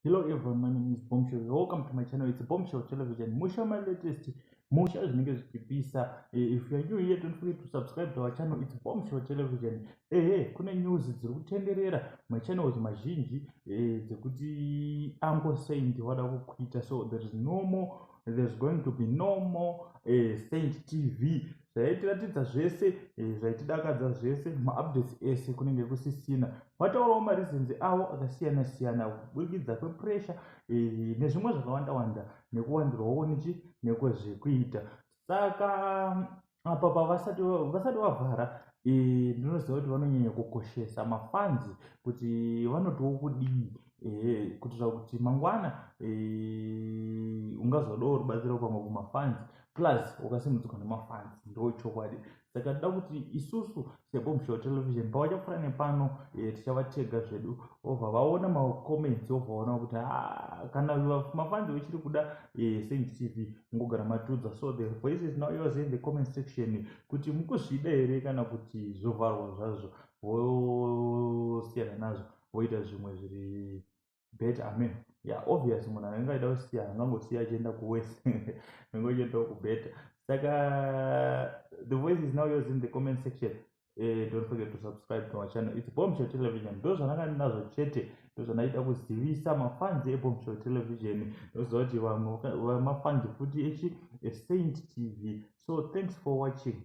Hello everyone, my name is Bombshell. Welcome to my channel. It's Bombshell Television. Musha, my latest musha zvinenge zvichipisa. If you are new here, don't forget to subscribe to our channel. It's Bombshell Television. Ehe, kune news dziri kutenderera machannels mazhinji dzekuti Uncle Saint wada kuquita, so there is no more, there's going to be no more Saint TV. Zvaitiratidza zvese, zvaitidakadza zvese, maupdates ese kunenge kusisina. Vataurawo mareasons avo akasiyana siyana kuburikidza kwepressure nezvimwe zvakawanda wanda, nekuwandirwawo nechi nekwezvekuita. Saka apa pavasati vasati vavhara, ndinoziva kuti vanonyanya kukoshesa mafans kuti vanotiwo kudii, kuitira kuti mangwana ungazodawo rubatsiro pamwe kumafans, plus wakasimudzirwa nemafans, ndo chokwadi. Saka toda kuti isusu seBombshell Television, pavachapfuura nepano, tichavatega zvedu, obva vaona macomments, obva vaona kuti kana mafans vechiri kuda Saint TV, mungogara matudza. So the voice is now yours in the comment section kuti mukuzvida here kana kuti zvovharwa zvazvo, vosiyana nazvo, voita zvimwe zviri better. Amen. Yeah, obvious, munhu anenge aida kusiya angangosiya achienda kuwest, anenge achiendawo kubetter. Saka the voice is now yours in the comment section. Don't forget to subscribe to our channel. It's Bombshell Television. Ndo zvandanga ndinazvo chete, ndo zvandaida kuzivisa mafans eBombshell Television. Ndoziva kuti vamwe vamafans futi echi eSaint TV. So thanks for watching.